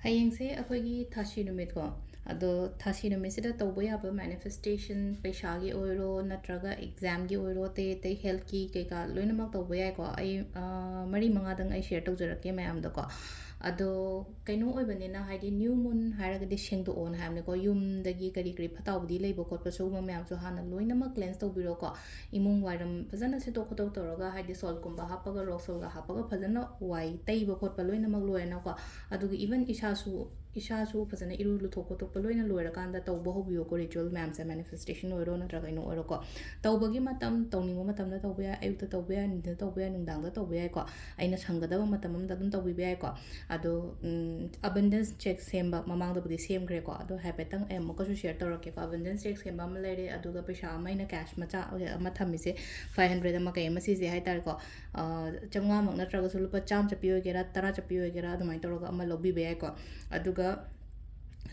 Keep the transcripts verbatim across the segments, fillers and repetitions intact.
ꯍꯌꯦꯡꯁꯦ ꯑꯩꯈꯣꯏꯒꯤ ꯊꯥꯁꯤ ꯅꯨꯃꯤꯠꯀꯣ꯫ ꯑꯗꯣ ꯊꯥꯁꯤ ꯅꯨꯃꯤꯠꯁꯤꯗ ꯇꯧꯕ ꯌꯥꯕ ꯃꯦꯅꯤꯐꯦꯁꯇꯦꯁꯟ, ꯄꯩꯁꯥꯒꯤ ꯑꯣꯏꯔꯣ ꯅꯠꯇ꯭ꯔꯒ ꯑꯦꯛꯖꯥꯝꯒꯤ ꯑꯣꯏꯔꯣ, ꯑꯇꯩ ꯑꯇꯩ ꯍꯦꯜꯠꯀꯤ ꯀꯩꯀꯥ ꯂꯣꯏꯅꯃꯛ ꯇꯧꯕ ꯌꯥꯏꯀꯣ꯫ ꯑꯩ ꯃꯔꯤ ꯃꯉꯥꯗꯪ ꯑꯩ ꯁꯤꯌꯔ ꯇꯧꯖꯔꯛꯀꯦ ꯃꯌꯥꯝꯗꯀꯣ꯫ ꯑꯗꯣ ꯀꯩꯅꯣ ꯑꯣꯏꯕꯅꯤꯅ, ꯍꯥꯏꯗꯤ ꯅ꯭ꯌꯨ ꯃꯨꯟ ꯍꯥꯏꯔꯒꯗꯤ ꯁꯦꯡꯗꯣꯛꯑꯣꯅ ꯍꯥꯏꯕꯅꯤꯀꯣ꯫ ꯌꯨꯝꯗꯒꯤ ꯀꯔꯤ ꯀꯔꯤ ꯐꯠꯇ ꯍꯥꯎꯗꯤ ꯂꯩꯕ ꯈꯣꯠꯄ ꯁꯤꯒꯨꯝꯕ ꯃꯌꯥꯝꯁꯨ ꯍꯥꯟꯅ ꯂꯣꯏꯅꯃꯛ ꯀ꯭ꯂꯦꯟꯁ ꯇꯧꯕꯤꯔꯣꯀꯣ꯫ ꯏꯃꯨꯡ ꯋꯥꯏꯔꯝ ꯐꯖꯅ ꯁꯤꯠꯇꯣꯛ ꯈꯣꯠꯇꯣꯛ ꯇꯧꯔꯒ, ꯍꯥꯏꯗꯤ ꯁꯣꯜꯀꯨꯝꯕ ꯍꯥꯞꯄꯒ, ꯔꯣꯛ ꯁꯣꯜꯒ ꯍꯥꯞꯄꯒ ꯐꯖꯅ ꯋꯥꯏ ꯇꯩꯕ ꯈꯣꯠꯄ ꯂꯣꯏꯅꯃꯛ ꯂꯣꯏꯔꯦꯅꯀꯣ꯫ ꯑꯗꯨꯒ ꯏꯚꯟ ꯏꯁꯥꯁꯨ ꯏꯁꯥꯁꯨ ꯐꯖꯅ ꯏꯔꯨ ꯂꯨꯊꯣꯛ ꯈꯣꯠꯇꯣꯛꯄ ꯂꯣꯏꯅ ꯂꯣꯏꯔꯀꯥꯟꯗ ꯇꯧꯕ ꯍꯧꯕꯤꯌꯣꯀꯣ, ꯔꯤꯆꯨꯋꯦꯜ ꯃꯌꯥꯝꯁꯦ, ꯃꯦꯅꯤꯐꯦꯁꯇꯦꯁꯟ ꯑꯣꯏꯔꯣ ꯅꯠꯇ꯭ꯔꯒ ꯀꯩꯅꯣ ꯑꯣꯏꯔꯣꯀꯣ꯫ ꯇꯧꯕꯒꯤ ꯃꯇꯝ, ꯇꯧꯅꯤꯡꯕ ꯃꯇꯝꯗ ꯇꯧꯕ ꯌꯥꯏ, ꯑꯌꯨꯛꯇ ꯇꯧꯕ ꯌꯥꯏ, ꯅꯨꯡꯊꯤꯜꯗ ꯇꯧꯕ ꯌꯥꯏ, ꯅꯨꯡꯗꯥꯡꯗ ꯇꯧꯕ ꯌꯥꯏꯀꯣ꯫ ꯑꯩꯅ ꯁꯪꯒꯗꯕ ꯃꯇꯝ ꯑꯃꯗ ꯑꯗꯨꯝ ꯇꯧꯕꯤꯕ ꯌꯥꯏꯀꯣ꯫ ꯑꯗꯣ ꯑꯕꯟꯗꯦꯟꯁ ꯆꯦꯛ ꯁꯦꯝꯕ ꯃꯃꯥꯡꯗꯕꯨꯗꯤ ꯁꯦꯝꯈ꯭ꯔꯦꯀꯣ꯫ ꯑꯗꯣ ꯍꯥꯏꯐꯦꯠꯇꯪ ꯑꯩ ꯑꯃꯨꯛꯀꯁꯨ ꯁꯤꯌꯔ ꯇꯧꯔꯛꯀꯦꯀꯣ꯫ ꯑꯕꯟꯗꯦꯟꯁ ꯆꯦꯛ ꯁꯦꯝꯕ ꯑꯃ ꯂꯩꯔꯦ, ꯑꯗꯨꯒ ꯄꯩꯁꯥ ꯑꯃ, ꯑꯩꯅ ꯀꯦꯁ ꯃꯆꯥ ꯑꯃ ꯊꯝꯃꯤꯁꯦ, ꯐꯥꯏꯚ ꯍꯟꯗ꯭ꯔꯦꯗ ꯑꯃ ꯀꯩ ꯑꯃ ꯁꯤꯁꯦ ꯍꯥꯏꯇꯥꯔꯦꯀꯣ꯫ ꯆꯥꯝꯃꯉꯥꯃꯛ ꯅꯠꯇ꯭ꯔꯒꯁꯨ ꯂꯨꯄꯥ ꯆꯥꯝꯃ ꯆꯠꯄꯤ ꯑꯣꯏꯒꯦꯔꯥ, ꯇꯔꯥ ꯆꯠꯄꯤ ꯑꯣꯏꯒꯦꯔꯥ, ꯑꯗꯨꯃꯥꯏꯅ ꯇꯧꯔꯒ ꯑꯃ ꯂꯧꯕꯤꯕ ꯌꯥꯏꯀꯣ꯫ ꯑꯗꯨꯒ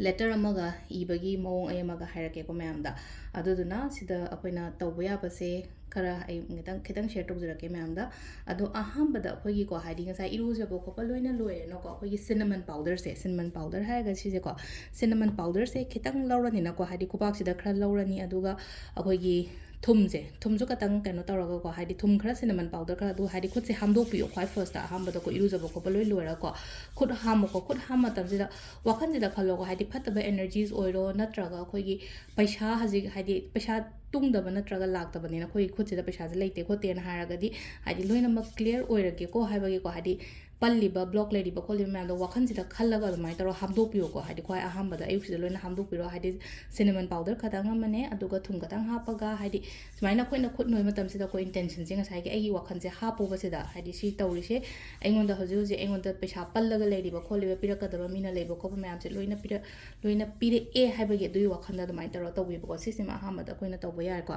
ꯂꯦꯇꯔ ꯑꯃꯒ ꯏꯕꯒꯤ ꯃꯑꯣꯡ ꯑꯩ ꯑꯃꯒ ꯍꯥꯏꯔꯛꯀꯦꯀꯣ ꯃꯌꯥꯝꯗ꯫ ꯑꯗꯨꯗꯨꯅ ꯁꯤꯗ ꯑꯩꯈꯣꯏꯅ ꯇꯧꯕ ꯌꯥꯕꯁꯦ ꯈꯔ ꯑꯩ ꯈꯤꯇꯪ, ꯈꯤꯇꯪ ꯁꯤꯌꯔ ꯇꯧꯖꯔꯛꯀꯦ ꯃꯌꯥꯝꯗ꯫ ꯑꯗꯣ ꯑꯍꯥꯟꯕꯗ ꯑꯩꯈꯣꯏꯒꯤꯀꯣ, ꯍꯥꯏꯗꯤ ꯉꯁꯥꯏ ꯏꯔꯨꯖꯕ ꯈꯣꯠꯄ ꯂꯣꯏꯅ ꯂꯣꯏꯔꯦꯅꯀꯣ꯫ ꯑꯩꯈꯣꯏꯒꯤ ꯁꯤꯅꯃꯟ ꯄꯥꯎꯗꯔꯁꯦ, ꯁꯤꯅꯃꯟ ꯄꯥꯎꯗꯔ ꯍꯥꯏꯔꯒ ꯁꯤꯁꯦꯀꯣ, ꯁꯤꯅꯃꯟ ꯄꯥꯎꯗꯔꯁꯦ ꯈꯤꯇꯪ ꯂꯧꯔꯅꯤꯅꯀꯣ, ꯍꯥꯏꯗꯤ ꯈꯨꯕꯥꯛꯁꯤꯗ ꯈꯔ ꯂꯧꯔꯅꯤ꯫ ꯑꯗꯨꯒ ꯑꯩꯈꯣꯏꯒꯤ ꯊꯨꯝꯁꯦ, ꯊꯨꯝꯁꯨ ꯈꯤꯇꯪ ꯀꯩꯅꯣ ꯇꯧꯔꯒꯀꯣ, ꯍꯥꯏꯗꯤ ꯊꯨꯝ ꯈꯔ, ꯁꯤꯅꯃꯟ ꯄꯥꯎꯗꯔ ꯈꯔ, ꯑꯗꯨ ꯍꯥꯏꯗꯤ ꯈꯨꯠꯁꯦ ꯍꯥꯝꯗꯣꯛꯄꯤꯌꯣ ꯈ꯭ꯋꯥꯏ ꯐꯥꯔꯁꯇ꯫ ꯑꯍꯥꯟꯕꯗꯀꯣ ꯏꯔꯨꯖꯕ ꯈꯣꯠꯄ ꯂꯣꯏ ꯂꯣꯏꯔꯒꯀꯣ, ꯈꯨꯠ ꯍꯥꯝꯃꯣꯀꯣ꯫ ꯈꯨꯠ ꯍꯥꯝꯕ ꯃꯇꯝꯁꯤꯗ ꯋꯥꯈꯜꯁꯤꯗ ꯈꯜꯂꯣꯀꯣ, ꯍꯥꯏꯗꯤ ꯐꯠꯇꯕ ꯑꯦꯅꯔꯖꯤꯁ ꯑꯣꯏꯔꯣ ꯅꯠꯇ꯭ꯔꯒ ꯑꯩꯈꯣꯏꯒꯤ ꯄꯩꯁꯥ ꯍꯧꯖꯤꯛ, ꯍꯥꯏꯗꯤ ꯄꯩꯁꯥ ꯇꯨꯡꯗꯕ ꯅꯠꯇ꯭ꯔꯒ ꯂꯥꯛꯇꯕꯅꯤꯅ ꯑꯩꯈꯣꯏꯒꯤ ꯈꯨꯠꯁꯤꯗ ꯄꯩꯁꯥꯁꯦ ꯂꯩꯇꯦ ꯈꯣꯠꯇꯦꯅ ꯍꯥꯏꯔꯒꯗꯤ, ꯍꯥꯏꯗꯤ ꯂꯣꯏꯅꯃꯛ ꯀ꯭ꯂꯤꯌꯥꯔ ꯑꯣꯏꯔꯒꯦꯀꯣ ꯍꯥꯏꯕꯒꯤꯀꯣ, ꯍꯥꯏꯗꯤ ꯄꯜꯂꯤꯕ, ꯕ꯭ꯂꯣꯛ ꯂꯩꯔꯤꯕ ꯈꯣꯠꯂꯤꯕ ꯃꯌꯥꯝꯗꯣ ꯋꯥꯈꯜꯁꯤꯗ ꯈꯜꯂꯒ ꯑꯗꯨꯃꯥꯏꯅ ꯇꯧꯔꯒ ꯍꯥꯝꯗꯣꯛꯄꯤꯌꯣꯀꯣ꯫ ꯍꯥꯏꯗꯤ ꯈ꯭ꯋꯥꯏ ꯑꯍꯥꯟꯕꯗ ꯑꯌꯨꯛꯁꯤꯗ ꯂꯣꯏꯅ ꯍꯥꯝꯗꯣꯛꯄꯤꯔꯣ꯫ ꯍꯥꯏꯗꯤ ꯁꯤꯅꯃꯟ ꯄꯥꯎꯗꯔ ꯈꯇꯪ ꯑꯃꯅꯦ, ꯑꯗꯨꯒ ꯊꯨꯝ ꯈꯇꯪ ꯍꯥꯞꯄꯒ, ꯍꯥꯏꯗꯤ ꯁꯨꯃꯥꯏꯅ ꯑꯩꯈꯣꯏꯅ ꯈꯨꯠ ꯅꯣꯏꯕ ꯃꯇꯝꯁꯤꯗ ꯑꯩꯈꯣꯏ ꯏꯟꯇꯦꯟꯁꯟꯁꯦ, ꯉꯁꯥꯏꯒꯤ ꯑꯩꯒꯤ ꯋꯥꯈꯜꯁꯦ ꯍꯥꯞꯄꯣꯕ ꯁꯤꯗ, ꯍꯥꯏꯗꯤ ꯁꯤ ꯇꯧꯔꯤꯁꯦ ꯑꯩꯉꯣꯟꯗ ꯍꯧꯖꯤꯛ ꯍꯧꯖꯤꯛ ꯑꯩꯉꯣꯟꯗ ꯄꯩꯁꯥ ꯄꯜꯂꯒ ꯂꯩꯔꯤꯕ ꯈꯣꯠꯂꯤꯕ, ꯄꯤꯔꯛꯀꯗꯕ ꯃꯤꯅ ꯂꯩꯕ ꯈꯣꯠꯄ ꯃꯌꯥꯝꯁꯦ ꯂꯣꯏꯅ ꯄꯤꯔꯛ-, ꯂꯣꯏꯅ ꯄꯤꯔꯛꯑꯦ ꯍꯥꯏꯕꯒꯤ ꯑꯗꯨꯒꯤ ꯋꯥꯈꯜꯗ ꯑꯗꯨꯃꯥꯏꯅ ꯇꯧꯔꯒ ꯇꯧꯕꯤꯕꯀꯣ꯫ ꯁꯤꯁꯤꯃ ꯑꯍꯥꯟꯕꯗ ꯑꯩꯈꯣꯏꯅ ꯇꯧꯕ ꯌꯥꯏꯀꯣ꯫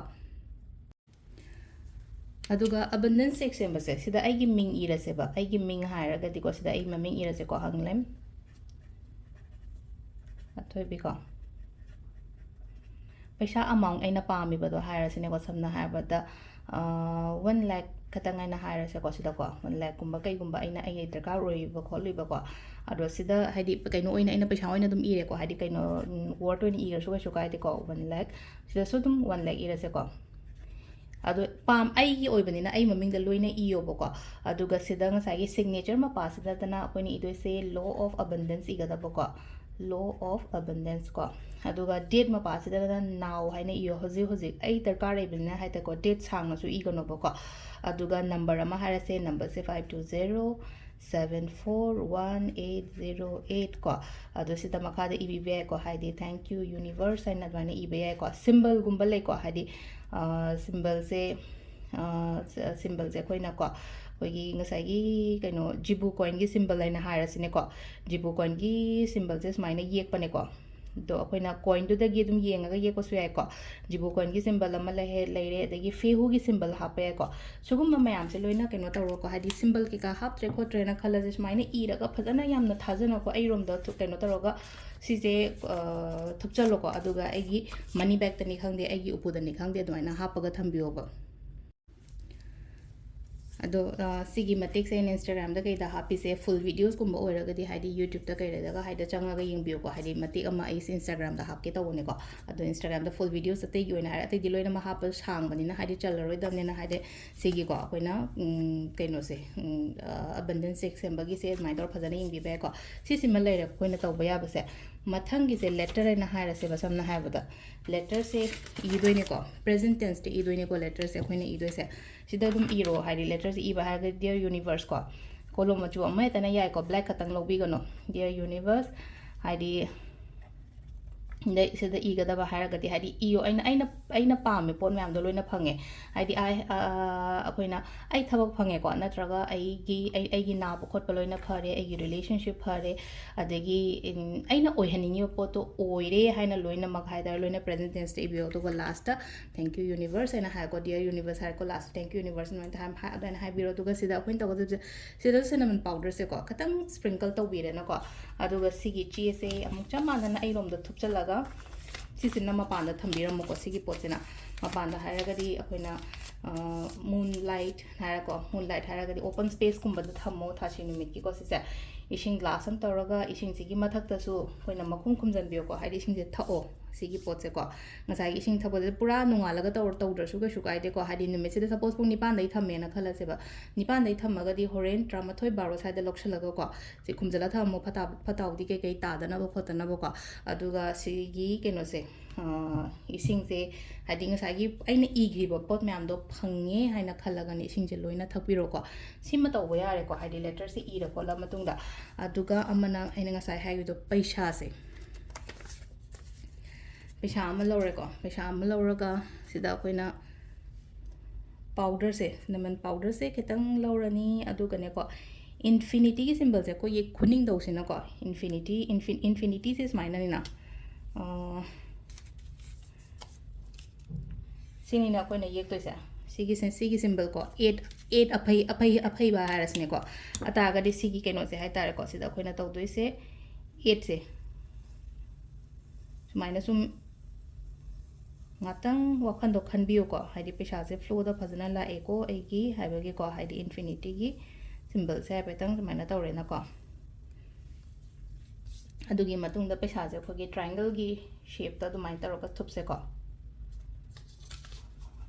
ꯑꯗꯨꯒ ꯑꯕꯟꯗꯦꯟꯁ ꯆꯦꯛ ꯁꯦꯝꯕꯁꯦ, ꯁꯤꯗ ꯑꯩꯒꯤ ꯃꯤꯡ ꯏꯔꯁꯦꯕ꯫ ꯑꯩꯒꯤ ꯃꯤꯡ ꯍꯥꯏꯔꯒꯗꯤꯀꯣ, ꯁꯤꯗ ꯑꯩ ꯃꯃꯤꯡ ꯏꯔꯁꯦꯀꯣ, ꯍꯪꯂꯦꯝ ꯑꯊꯣꯏꯕꯤꯀꯣ꯫ ꯄꯩꯁꯥ ꯑꯃꯥꯎꯟ ꯑꯩꯅ ꯄꯥꯝꯃꯤꯕꯗꯣ ꯍꯥꯏꯔꯁꯤꯅꯦꯀꯣ, ꯁꯝꯅ ꯍꯥꯏꯔꯕꯗ ꯋꯥꯟ ꯂꯥꯛ ꯈꯛꯇꯪ ꯍꯥꯏꯅ ꯍꯥꯏꯔꯁꯦꯀꯣ, ꯁꯤꯗꯀꯣ ꯋꯥꯟ ꯂꯥꯛꯀꯨꯝꯕ ꯀꯩꯒꯨꯝꯕ ꯑꯩꯅ ꯑꯩꯒꯤ ꯗꯔꯀꯥꯔ ꯑꯣꯏꯕ ꯈꯣꯠꯂꯤꯕꯀꯣ꯫ ꯑꯗꯣ ꯁꯤꯗ ꯍꯥꯏꯗꯤ ꯀꯩꯅꯣ ꯑꯣꯏꯅ ꯑꯩꯅ ꯄꯩꯁꯥ ꯑꯣꯏꯅ ꯑꯗꯨꯝ ꯏꯔꯦꯀꯣ, ꯍꯥꯏꯗꯤ ꯀꯩꯅꯣ, ꯋꯥꯔꯗ ꯑꯣꯏꯅ ꯏꯔꯁꯨ ꯀꯩꯁꯨ ꯀꯥꯏꯗꯦꯀꯣ, ꯋꯥꯟ ꯂꯥꯛ꯫ ꯁꯤꯗꯁꯨ ꯑꯗꯨꯝ ꯋꯥꯟ ꯂꯥꯛ ꯏꯔꯁꯦꯀꯣ꯫ ꯑꯗꯣ ꯄꯥꯝ ꯑꯩꯒꯤ ꯑꯣꯏꯕꯅꯤꯅ ꯑꯩ ꯃꯃꯤꯡꯗ ꯂꯣꯏꯅ ꯏꯌꯣꯕꯀꯣ꯫ ꯑꯗꯨꯒ ꯁꯤꯗ ꯉꯁꯥꯏꯒꯤ ꯁꯤꯒꯅꯦꯆꯔ ꯃꯄꯥꯁꯤꯗꯅ ꯑꯩꯈꯣꯏꯅ ꯏꯗꯣꯏꯁꯦ law of abundance ꯏꯒꯗꯕꯀꯣ, law of abundance ꯀꯣ꯫ ꯑꯗꯨꯒ ꯗꯦꯠ ꯃꯄꯥꯁꯤꯗꯅ now ꯍꯥꯏꯅ ꯏꯌꯣ, ꯍꯧꯖꯤꯛ ꯍꯧꯖꯤꯛ ꯑꯩ ꯗꯔꯀꯥꯔ ꯂꯩꯕꯅꯤꯅ ꯍꯥꯏꯇꯥꯔꯦꯀꯣ, ꯗꯦꯠ ꯁꯥꯡꯅꯁꯨ ꯏꯒꯅꯣꯕꯀꯣ꯫ ꯑꯗꯨꯒ ꯅꯝꯕꯔ ꯑꯃ ꯍꯥꯏꯔꯁꯦ, ꯅꯝꯕꯔꯁꯦ five two zero seven four one eight zero eight ꯀꯣ꯫ ꯑꯗꯣ ꯁꯤꯗ ꯃꯈꯥꯗ ꯏꯕꯤꯕ ꯌꯥꯏꯀꯣ, ꯍꯥꯏꯗꯤ thank you universe ꯍꯥꯏꯅ ꯑꯗꯨꯃꯥꯏꯅ ꯏꯕ ꯌꯥꯏꯀꯣ꯫ ꯁꯤꯝꯕꯜꯒꯨꯝꯕ ꯂꯩꯀꯣ, ꯍꯥꯏꯗꯤ ꯁꯤꯝꯕꯜꯁꯦ, ꯁꯤꯝꯕꯜꯁꯦ ꯑꯩꯈꯣꯏꯅꯀꯣ, ꯑꯩꯈꯣꯏꯒꯤ ꯉꯁꯥꯏꯒꯤ ꯀꯩꯅꯣ ꯖꯤꯕꯨ ꯀꯣꯏꯟꯒꯤ ꯁꯤꯝꯕꯜ ꯍꯥꯏꯅ ꯍꯥꯏꯔꯁꯤꯅꯦꯀꯣ꯫ ꯖꯤꯕꯨ ꯀꯣꯏꯟꯒꯤ ꯁꯤꯝꯕꯜꯁꯦ ꯁꯨꯃꯥꯏꯅ ꯌꯦꯛꯄꯅꯦꯀꯣ꯫ ꯑꯗꯣ ꯑꯩꯈꯣꯏꯅ ꯀꯣꯏꯟꯗꯨꯗꯒꯤ ꯑꯗꯨꯝ ꯌꯦꯡꯉꯒ ꯌꯦꯛꯄꯁꯨ ꯌꯥꯏꯀꯣ꯫ ꯖꯤꯕꯨ ꯀꯣꯏꯟꯒꯤ ꯁꯤꯝꯕꯜ ꯑꯃ ꯂꯩꯍꯦ-, ꯂꯩꯔꯦ, ꯑꯗꯒꯤ ꯐꯦꯍꯨꯒꯤ ꯁꯤꯝꯕꯜ ꯍꯥꯞꯄ ꯌꯥꯏꯀꯣ꯫ ꯁꯤꯒꯨꯝꯕ ꯃꯌꯥꯝꯁꯦ ꯂꯣꯏꯅ ꯀꯩꯅꯣ ꯇꯧꯔꯣꯀꯣ, ꯍꯥꯏꯗꯤ ꯁꯤꯝꯕꯜ ꯀꯩꯀꯥ ꯍꯥꯞꯇ꯭ꯔꯦ ꯈꯣꯠꯇ꯭ꯔꯦꯅ ꯈꯜꯂꯁꯦ, ꯁꯨꯃꯥꯏꯅ ꯏꯔꯒ ꯐꯖꯅ ꯌꯥꯝꯅ ꯊꯥꯖꯅꯀꯣ, ꯑꯩꯔꯣꯝꯗ ꯊꯨ-, ꯀꯩꯅꯣ ꯇꯧꯔꯒ ꯁꯤꯁꯦ, ꯑ, ꯊꯨꯞꯆꯜꯂꯣꯀꯣ꯫ ꯑꯗꯨꯒ ꯑꯩꯒꯤ ꯃꯅꯤ ꯕꯦꯛꯇꯅꯤ ꯈꯪꯗꯦ, ꯑꯩꯒꯤ ꯎꯄꯨꯗꯅꯤ ꯈꯪꯗꯦ, ꯑꯗꯨꯃꯥꯏꯅ ꯍꯥꯞꯄꯒ ꯊꯝꯕꯤꯌꯣꯕ꯫ ꯑꯗꯣ, ꯑ, ꯁꯤꯒꯤ ꯃꯇꯦꯛꯁꯦ ꯑꯩꯅ Instagram-ꯗ ꯀꯩꯗ ꯍꯥꯞꯄꯤꯁꯦ, full videos-ꯀꯨꯝꯕ ꯑꯣꯏꯔꯒꯗꯤ, ꯍꯥꯏꯗꯤ YouTube-ꯇ ꯀꯩꯗꯒ ꯍꯥꯏꯗ ꯆꯪꯉꯒ ꯌꯦꯡꯕꯤꯌꯨꯀꯣ, ꯍꯥꯏꯗꯤ ꯃꯇꯦꯛ ꯑꯃ ꯑꯩꯁꯦ Instagram-ꯗ ꯍꯥꯞꯀꯦ ꯇꯧꯕꯅꯦꯀꯣ꯫ ꯑꯗꯣ Instagram-ꯗ full videos ꯑꯇꯩꯒꯤ ꯑꯣꯏꯅ ꯍꯥꯏꯔ, ꯑꯇꯩꯗꯤ ꯂꯣꯏꯅꯃꯛ ꯍꯥꯞꯄ ꯁꯥꯡꯕꯅꯤꯅ, ꯍꯥꯏꯗꯤ ꯆꯜꯂꯔꯣꯏꯗꯕꯅꯤꯅ, ꯍꯥꯏꯗꯤ ꯁꯤꯒꯤꯀꯣ ꯑꯩꯈꯣꯏꯅ, ꯎꯝ, ꯀꯩꯅꯣꯁꯦ, ꯎꯝ, ꯑ, abundance check ꯁꯦꯝꯕꯒꯤꯁꯦ ꯑꯗꯨꯃꯥꯏꯅ ꯇꯧꯔ ꯐꯖꯅ ꯌꯦꯡꯕꯤꯕ ꯌꯥꯏꯀꯣ꯫ ꯁꯤꯁꯤꯃ ꯂꯩꯔꯦ ꯑꯩꯈꯣꯏꯅ ꯇꯧꯕ ꯌꯥꯕꯁꯦ꯫ ꯃꯊꯪꯒꯤꯁꯦ letter ꯍꯥꯏꯅ ꯍꯥꯏꯔꯁꯦꯕ, ꯁꯝꯅ ꯍꯥꯏꯔꯕꯗ letter-ꯁꯦ ꯏꯗꯣꯏꯅꯦꯀꯣ, present tense-ꯇ ꯏꯗꯣꯏꯅꯦꯀꯣ letter-ꯁꯦ ꯑꯩꯈꯣꯏꯅ ꯏꯗꯣꯏꯁꯦ꯫ ꯁꯤꯗ ꯑꯗꯨꯝ ꯏꯔꯣ, ꯍꯥꯏꯗꯤ letter-ꯁꯦ ꯏꯕ ꯍꯥꯏꯔꯒꯗꯤ Dear Universe ꯀꯣ, ꯀꯣꯂꯣꯝ ꯃꯆꯨ ꯑꯃ ꯍꯦꯛꯇꯅ ꯌꯥꯏꯀꯣ, black ꯈꯛꯇꯪ ꯂꯧꯕꯤꯒꯅꯣ꯫ Dear Universe, ꯍꯥꯏꯗꯤ, ꯑꯗꯩ ꯁꯤꯗ ꯏꯒꯗꯕ ꯍꯥꯏꯔꯒꯗꯤ, ꯍꯥꯏꯗꯤ ꯏꯌꯣ, ꯑꯩꯅ, ꯑꯩꯅ, ꯑꯩꯅ ꯄꯥꯝꯃꯦ ꯄꯣꯠ ꯃꯌꯥꯝꯗꯣ ꯂꯣꯏꯅ ꯐꯪꯉꯦ꯫ ꯍꯥꯏꯗꯤ ꯑꯩ, ꯑ, ꯑꯩꯈꯣꯏꯅ, ꯑꯩ ꯊꯕꯛ ꯐꯪꯉꯦꯀꯣ, ꯅꯠꯇ꯭ꯔꯒ ꯑꯩꯒꯤ, ꯑꯩ, ꯑꯩꯒꯤ ꯅꯥꯕ ꯈꯣꯠꯄ ꯂꯣꯏꯅ ꯐꯔꯦ, ꯑꯩꯒꯤ relationship ꯐꯔꯦ, ꯑꯗꯒꯤ, ꯎꯝ, ꯑꯩꯅ ꯑꯣꯏꯍꯟꯅꯤꯡꯉꯤꯕ ꯄꯣꯠꯇꯣ ꯑꯣꯏꯔꯦ ꯍꯥꯏꯅ ꯂꯣꯏꯅꯃꯛ ꯍꯥꯏꯇꯥꯔꯦ, ꯂꯣꯏꯅ present tense-ꯇ ꯏꯕꯤꯌꯣ꯫ ꯑꯗꯨꯒ last-ꯇ thank you universe ꯍꯥꯏꯅ ꯍꯥꯏꯔꯦꯀꯣ, Dear Universe ꯍꯥꯏꯔꯦꯀꯣ, last-ꯇ thank you universe ꯑꯗꯨꯃꯥꯏꯅ ꯍꯥꯏ-, ꯑꯗꯨꯃꯥꯏꯅ ꯍꯥꯏꯕꯤꯔꯣ꯫ ꯑꯗꯨꯒ ꯁꯤꯗ ꯑꯩꯈꯣꯏꯅ ꯇꯧꯒꯗꯕꯁꯦ, ꯁꯤꯗ cinnamon powder-ꯁꯦꯀꯣ ꯈꯤꯇꯪ sprinkle ꯇꯧꯕꯤꯔꯦꯅꯀꯣ꯫ ꯑꯗꯨꯒ ꯁꯤꯒꯤ ꯆꯦꯁꯦ ꯑꯃꯨꯛ ꯆꯞ ꯃꯥꯟꯅꯅ ꯑꯩꯔꯣꯝꯗ ꯊꯨꯞꯆꯜꯂꯒ ꯁꯤꯁꯤꯅ ꯃꯄꯥꯟꯗ ꯊꯝꯕꯤꯔꯝꯃꯨꯀꯣ꯫ ꯁꯤꯒꯤ ꯄꯣꯠꯁꯤꯅ ꯃꯄꯥꯟꯗ ꯍꯥꯏꯔꯒꯗꯤ ꯑꯩꯈꯣꯏꯅ, ꯃꯨꯟ ꯂꯥꯏꯠ ꯍꯥꯏꯔꯀꯣ, ꯃꯨꯟ ꯂꯥꯏꯠ ꯍꯥꯏꯔꯒꯗꯤ ꯑꯣꯄꯟ ꯁ꯭ꯄꯦꯁꯀꯨꯝꯕꯗ ꯊꯝꯃꯣ ꯊꯥꯁꯤ ꯅꯨꯃꯤꯠꯀꯤꯀꯣ꯫ ꯁꯤꯁꯦ ꯏꯁꯤꯡ ꯒ꯭ꯂꯥꯁ ꯑꯃ ꯇꯧꯔꯒ ꯏꯁꯤꯡꯁꯤꯒꯤ ꯃꯊꯛꯇꯁꯨ ꯑꯩꯈꯣꯏꯅ ꯃꯈꯨꯝ ꯈꯨꯝꯖꯤꯟꯕꯤꯌꯨꯀꯣ, ꯍꯥꯏꯗꯤ ꯏꯁꯤꯡꯁꯦ ꯊꯛꯑꯣ꯫ ꯁꯤꯒꯤ ꯄꯣꯠꯁꯦꯀꯣ, ꯉꯁꯥꯏꯒꯤ ꯏꯁꯤꯡ ꯊꯛꯄꯗ ꯄꯨꯔꯥ ꯅꯣꯡꯉꯥꯜꯂꯒ ꯇꯧꯔ ꯇꯧꯗ꯭ꯔꯁꯨ ꯀꯩꯁꯨ ꯀꯥꯏꯗꯦꯀꯣ꯫ ꯍꯥꯏꯗꯤ ꯅꯨꯃꯤꯠꯁꯤꯗ ꯁꯄꯣꯁ ꯄꯨꯡ ꯅꯤꯄꯥꯟꯗꯩ ꯊꯝꯃꯦꯅ ꯈꯜꯂꯁꯦꯕ, ꯅꯤꯄꯥꯟꯗꯩ ꯊꯝꯃꯒꯗꯤ ꯍꯣꯔꯦꯟ ꯇꯔꯥꯃꯥꯊꯣꯏ ꯕꯥꯔꯣ ꯁ꯭ꯋꯥꯏꯗ ꯂꯧꯁꯤꯜꯂꯒꯀꯣ, ꯁꯤ ꯈꯨꯝꯖꯤꯜꯂ ꯊꯝꯃꯣ, ꯐꯠꯇ ꯐꯠꯇ ꯍꯥꯎꯗꯤ ꯀꯩꯀꯩ ꯇꯥꯗꯅꯕ ꯈꯣꯠꯇꯅꯕꯀꯣ꯫ ꯑꯗꯨꯒ ꯁꯤꯒꯤ ꯀꯩꯅꯣꯁꯦ, ꯏꯁꯤꯡꯁꯦ, ꯍꯥꯏꯗꯤ ꯉꯁꯥꯏꯒꯤ ꯑꯩꯅ ꯏꯈ꯭ꯔꯤꯕ ꯄꯣꯠ ꯃꯌꯥꯝꯗꯣ ꯐꯪꯉꯦ ꯍꯥꯏꯅ ꯈꯜꯂꯒꯅꯦ ꯏꯁꯤꯡꯁꯦ ꯂꯣꯏꯅ ꯊꯛꯄꯤꯔꯣꯀꯣ꯫ ꯁꯤꯃ ꯇꯧꯕ ꯌꯥꯔꯦꯀꯣ, ꯍꯥꯏꯗꯤ ꯂꯦꯇꯔꯁꯦ ꯏꯔ ꯈꯣꯠꯂ ꯃꯇꯨꯡꯗ꯫ ꯑꯗꯨꯒ ꯑꯃꯅ ꯑꯩꯅ ꯉꯁꯥꯏ ꯍꯥꯏꯈꯤꯕꯗꯣ, ꯄꯩꯁꯥꯁꯦ, ꯄꯩꯁꯥ ꯑꯃ ꯂꯧꯔꯦꯀꯣ꯫ ꯄꯩꯁꯥ ꯑꯃ ꯂꯧꯔꯒ ꯁꯤꯗ ꯑꯩꯈꯣꯏꯅ ꯄꯥꯎꯗꯔꯁꯦ, ꯁꯤꯅꯃꯟ ꯄꯥꯎꯗꯔꯁꯦ ꯈꯤꯇꯪ ꯂꯧꯔꯅꯤ꯫ ꯑꯗꯨꯒꯅꯦꯀꯣ, ꯏꯟꯐꯤꯅꯤꯇꯤꯒꯤ ꯁꯤꯝꯕꯜꯁꯦ ꯑꯩꯈꯣꯏꯒꯤ ꯈꯨꯅꯤꯡꯗꯧꯁꯤꯅꯀꯣ, ꯏꯟꯐꯤꯅꯤꯇꯤ, ꯏꯟꯐꯤ-, ꯏꯟꯐꯤꯅꯤꯇꯤꯁꯦ ꯁꯨꯃꯥꯏꯅꯅꯤꯅ, ꯑꯥ, ꯁꯤꯅꯤꯅ ꯑꯩꯈꯣꯏꯅ ꯌꯦꯛꯇꯣꯏꯁꯦ꯫ ꯁꯤꯒꯤ ꯁꯤ-, ꯁꯤꯒꯤ ꯁꯤꯝꯕꯜꯀꯣ, ꯑꯦꯠ, ꯑꯦꯠ ꯑꯐꯩ, ꯑꯐꯩ, ꯑꯐꯩꯕ ꯍꯥꯏꯔꯁꯤꯅꯦꯀꯣ꯫ ꯑꯇꯥꯔꯒꯗꯤ ꯁꯤꯒꯤ ꯀꯩꯅꯣꯁꯦ ꯍꯥꯏꯇꯥꯔꯦꯀꯣ, ꯁꯤꯗ ꯑꯩꯈꯣꯏꯅ ꯇꯧꯗꯣꯏꯁꯦ ꯑꯦꯠꯁꯦ ꯁꯨꯃꯥꯏꯅ ꯁꯨꯝ ꯉꯥꯛꯇꯪ ꯋꯥꯈꯜꯗꯣ ꯈꯟꯕꯤꯌꯨꯀꯣ, ꯍꯥꯏꯗꯤ ꯄꯩꯁꯥꯁꯦ ꯐ꯭ꯂꯣꯗ ꯐꯖꯅ ꯂꯥꯛꯑꯦꯀꯣ ꯑꯩꯒꯤ ꯍꯥꯏꯕꯒꯤꯀꯣ, ꯍꯥꯏꯗꯤ ꯏꯟꯐꯤꯅꯤꯇꯤꯒꯤ ꯁꯤꯝꯕꯜꯁꯦ ꯍꯥꯏꯐꯦꯠꯇꯪ ꯁꯨꯃꯥꯏꯅ ꯇꯧꯔꯦꯅꯀꯣ꯫ ꯑꯗꯨꯒꯤ ꯃꯇꯨꯡꯗ ꯄꯩꯁꯥꯁꯦ ꯑꯩꯈꯣꯏꯒꯤ ꯇ꯭ꯔꯥꯏꯡꯒꯜꯒꯤ ꯁꯦꯞꯇ ꯑꯗꯨꯃꯥꯏꯅ ꯇꯧꯔꯒ ꯊꯨꯞꯁꯦꯀꯣ꯫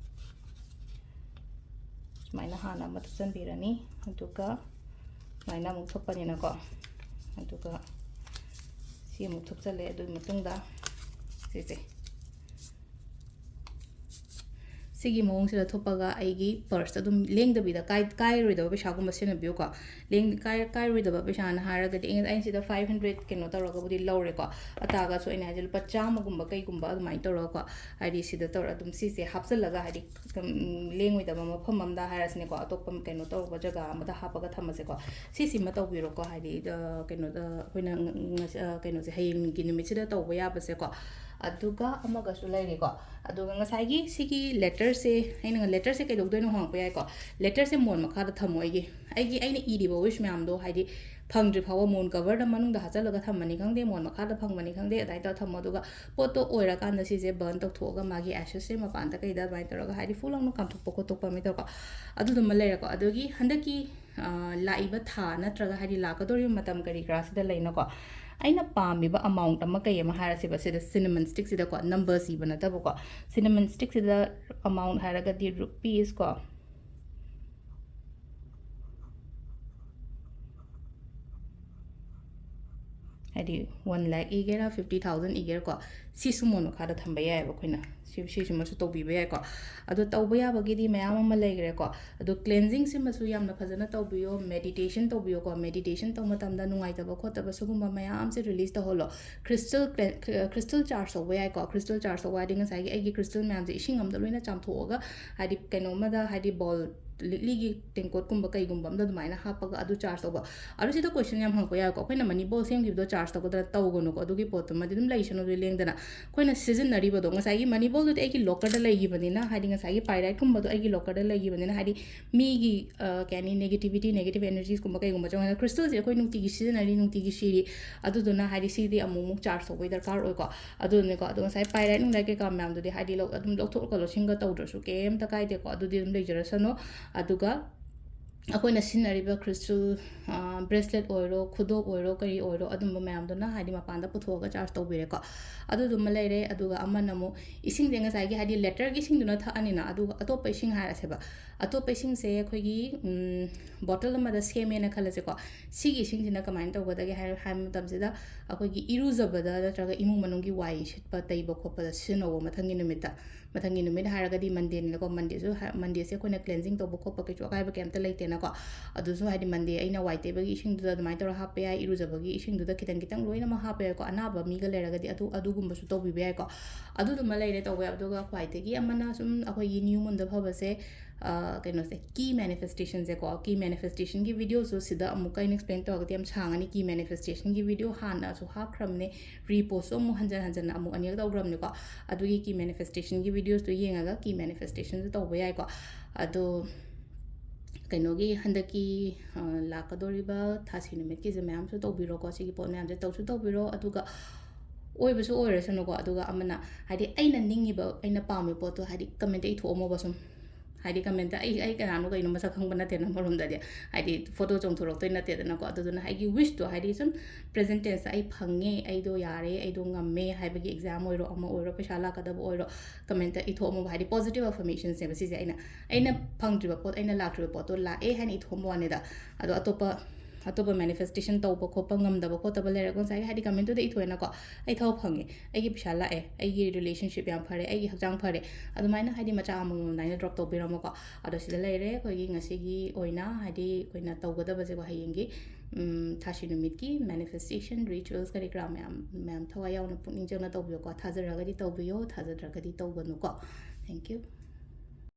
ꯁꯨꯃꯥꯏꯅ ꯍꯥꯟꯅ ꯑꯃ ꯊꯨꯞꯆꯟꯕꯤꯔꯅꯤ, ꯑꯗꯨꯒ ꯁꯨꯃꯥꯏꯅ ꯑꯃꯨꯛ ꯊꯨꯞꯄꯅꯤꯅꯀꯣ, ꯑꯗꯨꯒ ꯁꯤ ꯑꯃꯨꯛ ꯊꯨꯞꯆꯜꯂꯦ꯫ ꯑꯗꯨꯒꯤ ꯃꯇꯨꯡꯗ ꯁꯤꯁꯦ, ꯁꯤꯒꯤ ꯃꯑꯣꯡꯁꯤꯗ ꯊꯨꯞꯄꯒ ꯑꯩꯒꯤ ꯄꯔꯁꯇ ꯑꯗꯨꯝ ꯂꯦꯡꯗꯕꯤꯗ, ꯀꯥꯏ-, ꯀꯥꯏꯔꯣꯏꯗꯕ ꯄꯩꯁꯥꯒꯨꯝꯕ ꯁꯤꯖꯤꯟꯅꯕꯤꯌꯨꯀꯣ꯫ ꯂꯦꯡ-, ꯀꯥꯏ-, ꯀꯥꯏꯔꯣꯏꯗꯕ ꯄꯩꯁꯥꯅ ꯍꯥꯏꯔꯒꯗꯤ ꯑꯩꯅ, ꯑꯩꯅ ꯁꯤꯗ five hundred ꯀꯩꯅꯣ ꯇꯧꯔꯒꯕꯨꯗꯤ ꯂꯧꯔꯦꯀꯣ꯫ ꯑꯇꯥꯒꯁꯨ ꯑꯩꯅ ꯍꯥꯏꯁꯦ ꯂꯨꯄꯥ ꯆꯥꯝꯃꯒꯨꯝꯕ ꯀꯩꯒꯨꯝꯕ ꯑꯗꯨꯃꯥꯏꯅ ꯇꯧꯔꯒꯀꯣ, ꯍꯥꯏꯗꯤ ꯁꯤꯗ ꯇꯧꯔ ꯑꯗꯨꯝ ꯁꯤꯁꯦ ꯍꯥꯞꯆꯜꯂꯒ, ꯍꯥꯏꯗꯤ, ꯎꯝ, ꯂꯦꯡꯉꯣꯏꯗꯕ ꯃꯐꯝ ꯑꯝꯗ ꯍꯥꯏꯔꯁꯤꯅꯦꯀꯣ, ꯑꯇꯣꯞꯄ ꯀꯩꯅꯣ ꯇꯧꯕ ꯖꯒꯥ ꯑꯃꯗ ꯍꯥꯞꯄꯒ ꯊꯝꯃꯁꯦꯀꯣ꯫ ꯁꯤꯁꯤꯃ ꯇꯧꯕꯤꯔꯣꯀꯣ, ꯍꯥꯏꯗꯤ, ꯑ, ꯀꯩꯅꯣꯗ ꯑꯩꯈꯣꯏꯅ ꯉ-, ꯉ-, ꯑ, ꯀꯩꯅꯣꯁꯦ ꯍꯌꯦꯡꯒꯤ ꯅꯨꯃꯤꯠꯁꯤꯗ ꯇꯧꯕ ꯌꯥꯕꯁꯦꯀꯣ꯫ ꯑꯗꯨꯒ ꯑꯃꯒꯁꯨ ꯂꯩꯔꯦꯀꯣ꯫ ꯑꯗꯨꯒ ꯉꯁꯥꯏꯒꯤ ꯁꯤꯒꯤ ꯂꯦꯇꯔꯁꯦ, ꯑꯩꯅ ꯂꯦꯇꯔꯁꯦ ꯀꯩꯗꯧꯗꯣꯏꯅꯣ ꯍꯪꯉꯛꯄ ꯌꯥꯏꯀꯣ꯫ ꯂꯦꯇꯔꯁꯦ ꯃꯣꯟ ꯃꯈꯥꯗ ꯊꯝꯃꯣ꯫ ꯑꯩꯒꯤ ꯑꯩꯒꯤ ꯑꯩꯅ ꯏꯔꯤꯕ ꯋꯤꯁ ꯃꯌꯥꯝꯗꯣ, ꯍꯥꯏꯗꯤ ꯐꯪꯗ꯭ꯔꯤ ꯐꯥꯎꯕ ꯃꯣꯟ ꯀꯕꯔꯗ ꯃꯅꯨꯡꯗ ꯍꯥꯞꯆꯜꯂꯒ ꯊꯝꯕꯅꯤ ꯈꯪꯗꯦ, ꯃꯣꯟ ꯃꯈꯥꯗ ꯐꯪꯕꯅꯤ ꯈꯪꯗꯦ, ꯑꯗꯨꯃꯥꯏꯅ ꯇꯧꯔꯒ ꯊꯝꯃꯣ꯫ ꯑꯗꯨꯒ ꯄꯣꯠꯇꯣ ꯑꯣꯏꯔꯀꯥꯟꯗ ꯁꯤꯁꯦ ꯕꯔꯟ ꯇꯧꯊꯣꯛꯑꯒ ꯃꯥꯒꯤ ꯑꯦꯁꯦꯁꯁꯦ ꯃꯄꯥꯟꯗ ꯀꯩꯗ ꯑꯗꯨꯃꯥꯏꯅ ꯇꯧꯔꯒ, ꯍꯥꯏꯗꯤ ꯐꯨꯜ ꯂꯥꯎꯅ ꯀꯥꯝꯊꯣꯛꯄ ꯈꯣꯠꯇꯣꯛꯄ ꯑꯃ ꯇꯧꯔꯒ ꯑꯗꯨꯗꯨꯃ ꯂꯩꯔꯦꯀꯣ꯫ ꯑꯗꯨꯒꯤ ꯍꯟꯗꯛꯀꯤ ꯂꯥꯛꯏꯕ ꯊꯥ ꯅꯠꯇ꯭ꯔꯒ ꯍꯥꯏꯗꯤ ꯂꯥꯛꯀꯗꯧꯔꯤꯕ ꯃꯇꯝ ꯀꯔꯤ ꯀꯔꯥꯁꯤꯗ ꯂꯩꯅꯀꯣ, ꯑꯩꯅ ꯄꯥꯝꯃꯤꯕ ꯑꯃꯥꯎꯟꯠ ꯑꯃ ꯀꯩ ꯑꯃ ꯍꯥꯏꯔꯁꯦꯕ, ꯁꯤꯗ ꯁꯤꯅꯃꯟ ꯁ꯭ꯇꯤꯛꯁꯤꯗꯀꯣ, ꯅꯝꯕꯔꯁ ꯏꯕ ꯅꯠꯇꯕꯀꯣ, ꯁꯤꯅꯃꯟ ꯁ꯭ꯇꯤꯛꯁꯤꯗ ꯑꯃꯥꯎꯟꯠ ꯍꯥꯏꯔꯒꯗꯤ ꯔꯨꯄꯤꯁ ꯀꯣ, ꯍꯥꯏꯗꯤ ꯋꯥꯟ ꯂꯥꯛ ꯏꯒꯦꯔꯥ, ꯐꯤꯐꯇꯤ ꯊꯥꯎꯖꯟ ꯏꯒꯦꯔꯥꯀꯣ, ꯁꯤꯁꯨ ꯃꯣꯟ ꯃꯈꯥꯗ ꯊꯝꯕ ꯌꯥꯏꯑꯕ ꯑꯩꯈꯣꯏꯅ꯫ ꯁꯤ ꯁꯤꯁꯤꯃꯁꯨ ꯇꯧꯕꯤꯕ ꯌꯥꯏꯀꯣ꯫ ꯑꯗꯣ ꯇꯧꯕ ꯌꯥꯕꯒꯤꯗꯤ ꯃꯌꯥꯝ ꯑꯃ ꯂꯩꯈ꯭ꯔꯦꯀꯣ꯫ ꯑꯗꯣ ꯀ꯭ꯂꯦꯟꯖꯤꯡꯁꯤꯃꯁꯨ ꯌꯥꯝꯅ ꯐꯖꯅ ꯇꯧꯕꯤꯌꯣ, ꯃꯦꯗꯤꯇꯦꯁꯟ ꯇꯧꯕꯤꯌꯣꯀꯣ꯫ ꯃꯦꯗꯤꯇꯦꯁꯟ ꯇꯧꯕ ꯃꯇꯝꯗ ꯅꯨꯡꯉꯥꯏꯇꯕ ꯈꯣꯠꯇꯕ ꯁꯤꯒꯨꯝꯕ ꯃꯌꯥꯝꯁꯦ ꯔꯤꯂꯤꯁ ꯇꯧꯍꯜꯂꯣ꯫ ꯈ꯭ꯔꯤꯁꯇꯜ ꯀ꯭ꯂꯦ-, ꯈ꯭ꯔꯤꯁꯇꯜ ꯆꯥꯔꯖ ꯇꯧꯕ ꯌꯥꯏꯀꯣ꯫ ꯈ꯭ꯔꯤꯁꯇꯜ ꯆꯥꯔꯖ ꯇꯧꯕ ꯍꯥꯏꯗꯤ ꯉꯁꯥꯏꯒꯤ ꯑꯩꯒꯤ ꯀ꯭ꯔꯤꯁꯇꯜ ꯃꯌꯥꯝꯁꯦ ꯏꯁꯤꯡ ꯑꯃꯗ ꯂꯣꯏꯅ ꯆꯥꯝꯊꯣꯛꯑꯒ, ꯍꯥꯏꯗꯤ ꯀꯩꯅꯣꯝꯃꯗ, ꯍꯥꯏꯗꯤ ꯕꯣꯜ, ꯂꯤꯛꯂꯤꯒꯤ ꯇꯦꯡꯀꯣꯠꯀꯨꯝꯕ ꯀꯩꯒꯨꯝꯕ ꯑꯃꯗ ꯑꯗꯨꯃꯥꯏꯅ ꯍꯥꯞꯄꯒ ꯑꯗꯨ ꯆꯥꯔꯖ ꯇꯧꯕ꯫ ꯑꯗꯨ ꯁꯤꯗ ꯀꯣꯏꯁꯟ ꯌꯥꯝ ꯍꯪꯉꯛꯄ ꯌꯥꯏꯀꯣ, ꯑꯩꯈꯣꯏꯅ ꯃꯅꯤ ꯕꯣꯜ ꯁꯦꯝꯈꯤꯕꯗꯣ ꯆꯥꯔꯖ ꯇꯧꯒꯗ꯭ꯔꯥ? ꯇꯧꯒꯅꯨꯀꯣ, ꯑꯗꯨꯒꯤ ꯄꯣꯠꯇꯨꯃꯗꯤ ꯑꯗꯨꯝ ꯂꯩꯁꯅꯨ, ꯑꯗꯨ ꯂꯦꯡꯗꯅ꯫ ꯑꯩꯈꯣꯏꯅ ꯁꯤꯖꯤꯟꯅꯔꯤꯕꯗꯣ, ꯉꯁꯥꯏꯒꯤ ꯃꯅꯤ ꯕꯣꯜꯗꯨꯗꯤ ꯑꯩꯒꯤ ꯂꯣꯀꯔꯗ ꯂꯩꯈꯤꯕꯅꯤꯅ, ꯍꯥꯏꯗꯤ ꯉꯁꯥꯏꯒꯤ ꯄꯥꯏꯔꯥꯏꯠꯀꯨꯝꯕꯗꯣ ꯑꯩꯒꯤ ꯂꯣꯀꯔꯗ ꯂꯩꯈꯤꯕꯅꯤꯅ, ꯍꯥꯏꯗꯤ ꯃꯤꯒꯤ, ꯑ, ꯀꯩ ꯍꯥꯏꯅꯤ, ꯅꯦꯒꯦꯇꯤꯚꯤꯇꯤ, ꯅꯦꯒꯦꯇꯤꯚ ꯑꯦꯅꯔꯖꯤꯁꯀꯨꯝꯕ ꯀꯩꯒꯨꯝꯕ ꯆꯪꯉꯒ, ꯀ꯭ꯔꯤꯁꯇꯜꯁꯦ ꯑꯩꯈꯣꯏ ꯅꯨꯡꯇꯤꯒꯤ ꯁꯤꯖꯤꯟꯅꯔꯤ, ꯅꯨꯡꯇꯤꯒꯤ ꯁꯤꯔꯤ, ꯑꯗꯨꯗꯨꯅ ꯍꯥꯏꯗꯤ ꯁꯤꯗꯤ ꯑꯃꯨꯛ ꯑꯃꯨꯛ ꯆꯥꯔꯖ ꯇꯧꯕꯒꯤ ꯗꯔꯀꯥꯔ ꯑꯣꯏꯀꯣ꯫ ꯑꯗꯨꯗꯨꯅꯦꯀꯣ, ꯑꯗꯣ ꯉꯁꯥꯏ ꯄꯥꯏꯔꯥꯏꯠ ꯅꯨꯡꯂꯥꯏꯠ ꯀꯩꯀꯥ ꯃꯌꯥꯝꯗꯨꯗꯤ ꯍꯥꯏꯗꯤ ꯂꯧ-, ꯑꯗꯨꯝ ꯂꯧꯊꯣꯛ ꯂꯧꯁꯤꯟꯒ ꯇꯧꯗ꯭ꯔꯁꯨ ꯀꯩꯝꯇ ꯀꯥꯏꯗꯦꯀꯣ, ꯑꯗꯨꯗꯤ ꯑꯗꯨꯝ ꯂꯩꯖꯔꯁꯅꯨ꯫ ꯑꯗꯨꯒ ꯑꯩꯈꯣꯏꯅ ꯁꯤꯖꯤꯟꯅꯔꯤꯕ ꯈ꯭ꯔꯤꯁꯇꯜ, ꯑ, ꯕ꯭ꯔꯦꯁꯂꯦꯠ ꯑꯣꯏꯔꯣ, ꯈꯨꯗꯣꯞ ꯑꯣꯏꯔꯣ, ꯀꯔꯤ ꯑꯣꯏꯔꯣ, ꯑꯗꯨꯝꯕ ꯃꯌꯥꯝꯗꯨꯅ ꯍꯥꯏꯗꯤ ꯃꯄꯥꯟꯗ ꯄꯨꯊꯣꯛꯑꯒ ꯆꯥꯔꯖ ꯇꯧꯕꯤꯔꯦꯀꯣ꯫ ꯑꯗꯨꯗꯨꯃ ꯂꯩꯔꯦ꯫ ꯑꯗꯨꯒ ꯑꯃꯅ ꯑꯃꯨꯛ ꯏꯁꯤꯡꯁꯦ ꯉꯁꯥꯏꯒꯤ ꯍꯥꯏꯗꯤ ꯂꯦꯇꯔꯒꯤ ꯏꯁꯤꯡꯗꯨꯅ ꯊꯛꯑꯅꯤꯅ, ꯑꯗꯨꯒ ꯑꯇꯣꯞꯄ ꯏꯁꯤꯡ ꯍꯥꯏꯔꯁꯦꯕ꯫ ꯑꯇꯣꯞꯄ ꯏꯁꯤꯡꯁꯦ ꯑꯩꯈꯣꯏꯒꯤ, ꯎꯝ, ꯕꯣꯇꯜ ꯑꯃꯗ ꯁꯦꯝꯃꯦꯅ ꯈꯜꯂꯁꯦꯀꯣ꯫ ꯁꯤꯒꯤ ꯏꯁꯤꯡꯁꯤꯅ ꯀꯃꯥꯏꯅ ꯇꯧꯒꯗꯒꯦ ꯍꯥꯏ-, ꯍꯥꯏꯕ ꯃꯇꯝꯁꯤꯗ, ꯑꯩꯈꯣꯏꯒꯤ ꯏꯔꯨꯖꯕꯗ ꯅꯠꯇ꯭ꯔꯒ ꯏꯃꯨꯡ ꯃꯅꯨꯡꯒꯤ ꯋꯥꯏ ꯁꯤꯠꯄ, ꯇꯩꯕ ꯈꯣꯠꯄꯗ ꯁꯤꯖꯤꯟꯅꯧꯕ ꯃꯊꯪꯒꯤ ꯅꯨꯃꯤꯠꯇ꯫ ꯃꯊꯪꯒꯤ ꯅꯨꯃꯤꯠ ꯍꯥꯏꯔꯒꯗꯤ ꯃꯟꯗꯦꯅꯤꯅꯀꯣ, ꯃꯟꯗꯦꯁꯨ ꯍꯥꯏ-, ꯃꯟꯗꯦꯁꯦ ꯑꯩꯈꯣꯏꯅ ꯀ꯭ꯂꯦꯟꯖꯤꯡ ꯇꯧꯕ ꯈꯣꯠꯄ ꯀꯩꯁꯨ ꯑꯀꯥꯏꯕ ꯀꯩꯝꯇ ꯂꯩꯇꯦꯅꯀꯣ꯫ ꯑꯗꯨꯁꯨ ꯍꯥꯏꯗꯤ ꯃꯟꯗꯦ ꯑꯩꯅ ꯋꯥꯏ ꯇꯩꯕꯒꯤ ꯏꯁꯤꯡꯗꯨꯗ ꯑꯗꯨꯃꯥꯏꯅ ꯇꯧꯔ ꯍꯥꯞꯄ ꯌꯥꯏ, ꯏꯔꯨꯖꯕꯒꯤ ꯏꯁꯤꯡꯗꯨꯗ ꯈꯤꯇꯪ ꯈꯤꯇꯪ ꯂꯣꯏꯅꯃꯛ ꯍꯥꯞꯄ ꯌꯥꯏꯀꯣ꯫ ꯑꯅꯥꯕ ꯃꯤꯒ ꯂꯩꯔꯒꯗꯤ ꯑꯗꯨ, ꯑꯗꯨꯒꯨꯝꯕꯁꯨ ꯇꯧꯕꯤꯕ ꯌꯥꯏꯀꯣ꯫ ꯑꯗꯨꯗꯨꯃ ꯂꯩꯔꯦ ꯇꯧꯕ ꯌꯥꯕ꯫ ꯑꯗꯨꯒ ꯈ꯭ꯋꯥꯏꯗꯒꯤ ꯑꯃꯅ ꯁꯨꯝ ꯑꯩꯈꯣꯏꯒꯤ ꯅ꯭ꯌꯨ ꯃꯨꯟꯗ ꯐꯕꯁꯦ, ꯑ, ꯀꯩꯅꯣꯁꯦ, key manifestation ꯁꯦꯀꯣ, key manifestation ꯒꯤ video ꯁꯨ ꯁꯤꯗ ꯑꯃꯨꯛꯀ ꯑꯩꯅ explain ꯇꯧꯔꯒꯗꯤ ꯌꯥꯝ ꯁꯥꯡꯉꯅꯤ꯫ Key manifestation ꯒꯤ video ꯍꯥꯟꯅꯁꯨ ꯍꯥꯞꯈ꯭ꯔꯕꯅꯦ, repost ꯁꯨ ꯑꯃꯨꯛ ꯍꯟꯖꯟ ꯍꯟꯖꯟꯅ ꯑꯃꯨꯛ ꯑꯅꯤꯔꯛ ꯇꯧꯈ꯭ꯔꯕꯅꯦꯀꯣ꯫ ꯑꯗꯨꯒꯤ key manifestation ꯒꯤ video ꯁꯨ ꯌꯦꯡꯉꯒ key manifestation ꯁꯨ ꯇꯧꯕ ꯌꯥꯏꯀꯣ꯫ ꯑꯗꯣ ꯀꯩꯅꯣꯒꯤ ꯍꯟꯗꯛꯀꯤ, ꯑ, ꯂꯥꯛꯀꯗꯧꯔꯤꯕ ꯊꯥꯁꯤ ꯅꯨꯃꯤꯠꯀꯤꯁꯦ ꯃꯌꯥꯝꯁꯨ ꯇꯧꯕꯤꯔꯣꯀꯣ꯫ ꯁꯤꯒꯤ ꯄꯣꯠ ꯃꯌꯥꯝꯁꯦ ꯇꯧꯁꯨ ꯇꯧꯕꯤꯔꯣ, ꯑꯗꯨꯒ ꯑꯣꯏꯕꯁꯨ ꯑꯣꯏꯔꯁꯅꯨꯀꯣ꯫ ꯑꯗꯨꯒ ꯑꯃꯅ, ꯍꯥꯏꯗꯤ, ꯑꯩꯅ ꯅꯤꯡꯉꯤꯕ, ꯑꯩꯅ ꯄꯥꯝꯃꯤꯕ ꯄꯣꯠꯇꯣ, ꯍꯥꯏꯗꯤ, comment ꯇ ꯏꯊꯣꯛꯑꯝꯃꯣꯕ ꯁꯨꯝ꯫ ꯍꯥꯏꯗꯤ, comment ꯇ ꯑꯩ, ꯑꯩ ꯀꯅꯥꯅꯣ ꯀꯩꯅꯣ ꯃꯁꯛ ꯈꯪꯕ ꯅꯠꯇꯦꯅ, ꯑꯃꯔꯣꯝꯗꯗꯤ꯫ ꯍꯥꯏꯗꯤ, photo ꯆꯣꯡꯊꯣꯔꯛꯇꯣꯏ ꯅꯠꯇꯦꯗꯅꯀꯣ꯫ ꯑꯗꯨꯗꯨꯅ ꯑꯩꯒꯤ wish ꯇꯣ, ꯍꯥꯏꯗꯤ, ꯁꯨꯝ present tense ꯇ ꯑꯩ ꯐꯪꯉꯦ, ꯑꯩꯗꯣ ꯌꯥꯔꯦ, ꯑꯩꯗꯣ ꯉꯝꯃꯦ ꯍꯥꯏꯕꯒꯤ exam ꯑꯣꯏꯔꯣ, ꯑꯃ ꯑꯣꯏꯔꯣ, ꯄꯩꯁꯥ ꯂꯥꯛꯀꯗꯕ ꯑꯣꯏꯔꯣ, comment ꯇ ꯏꯊꯣꯛꯑꯝꯃꯣꯕ꯫ ꯍꯥꯏꯗꯤ, positive affirmation ꯅꯦꯕ ꯁꯤꯁꯦ꯫ ꯑꯩꯅ, ꯑꯩꯅ ꯐꯪꯗ꯭ꯔꯤꯕ ꯄꯣꯠ, ꯑꯩꯅ ꯂꯥꯛꯇ꯭ꯔꯤꯕ ꯄꯣꯠꯇꯣ ꯂꯥꯛꯑꯦ ꯍꯥꯏꯅ ꯏꯊꯣꯛꯑꯝꯕ ꯋꯥꯅꯤꯗ꯫ ꯑꯗꯣ ꯑꯇꯣꯞꯄ, ꯑꯇꯣꯞꯄ manifestation ꯇꯧꯕ ꯈꯣꯠꯄ ꯉꯝꯗꯕ ꯈꯣꯠꯇꯕ ꯂꯩꯔꯒ, ꯉꯁꯥꯏꯒꯤ, ꯍꯥꯏꯗꯤ, comment ꯇꯨꯗ ꯏꯊꯣꯛꯑꯦꯅꯀꯣ, "ꯑꯩ ꯊꯕꯛ ꯐꯪꯉꯦ, ꯑꯩꯒꯤ ꯄꯩꯁꯥ ꯂꯥꯛꯑꯦ, ꯑꯩꯒꯤ relationship ꯌꯥꯝ ꯐꯔꯦ, ꯑꯩꯒꯤ ꯍꯛꯆꯥꯡ ꯐꯔꯦ", ꯑꯗꯨꯃꯥꯏꯅ, ꯍꯥꯏꯗꯤ, ꯃꯆꯥ ꯑꯃꯃꯝ ꯑꯗꯨꯃꯥꯏꯅ drop ꯇꯧꯕꯤꯔꯝꯃꯣꯀꯣ꯫ ꯑꯗꯣ ꯁꯤꯗ ꯂꯩꯔꯦ ꯑꯩꯈꯣꯏꯒꯤ ꯉꯁꯤꯒꯤ ꯑꯣꯏꯅ, ꯍꯥꯏꯗꯤ, ꯑꯩꯈꯣꯏꯅ ꯇꯧꯒꯗꯕꯁꯦꯀꯣ, ꯍꯌꯦꯡꯒꯤ, ꯎꯝ, ꯊꯥꯁꯤ ꯅꯨꯃꯤꯠꯀꯤ manifestation rituals ꯀꯔꯤ ꯀꯔꯥ ꯃꯌꯥꯝ, ꯃꯌꯥꯝ ꯊꯋꯥꯏ ꯌꯥꯎꯅ ꯄꯨꯛꯅꯤꯡ ꯆꯪꯅ ꯇꯧꯕꯤꯌꯨꯀꯣ꯫ ꯊꯥꯖꯔꯒꯗꯤ ꯇꯧꯕꯤꯌꯣ, ꯊꯥꯖꯗ꯭ꯔꯒꯗꯤ ꯇꯧꯒꯅꯨꯀꯣ꯫ Thank you꯫